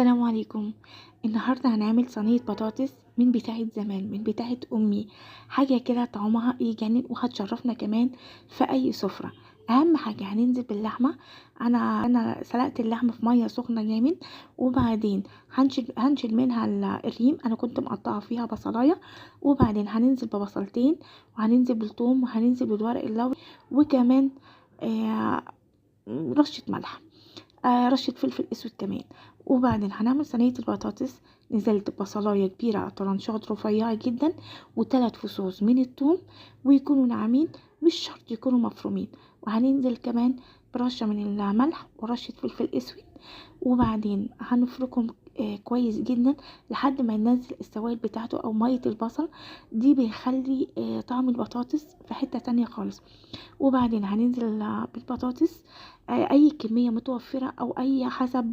السلام عليكم. النهاردة هنعمل صينية بطاطس من بتاعة زمان، من بتاعة أمي، حاجة كده طعمها يجنن وهتشرفنا كمان في أي سفرة. أهم حاجة هننزل باللحمة. أنا سلقت اللحمة في مية سخنة جامد، وبعدين هنشيل منها الريم. أنا كنت مقطعة فيها بصلاية، وبعدين هننزل ببصلتين، وهننزل بالثوم، وهننزل بالورق اللوري، وكمان رشة ملح، رشة فلفل اسود كمان. وبعدين هنعمل صينية البطاطس. نزلت بصلاية كبيرة طرنشات رفيعة جدا، وثلاث فصوص من الثوم، ويكونوا ناعمين، مش شرط يكونوا مفرومين. وهننزل كمان برشة من الملح ورشة فلفل اسود، وبعدين هنفركهم كويس جدا لحد ما ينزل السوائل بتاعته او مية البصل دي، بيخلي طعم البطاطس في حتة تانية خالص. وبعدين هننزل بالبطاطس، اي كمية متوفرة او اي حسب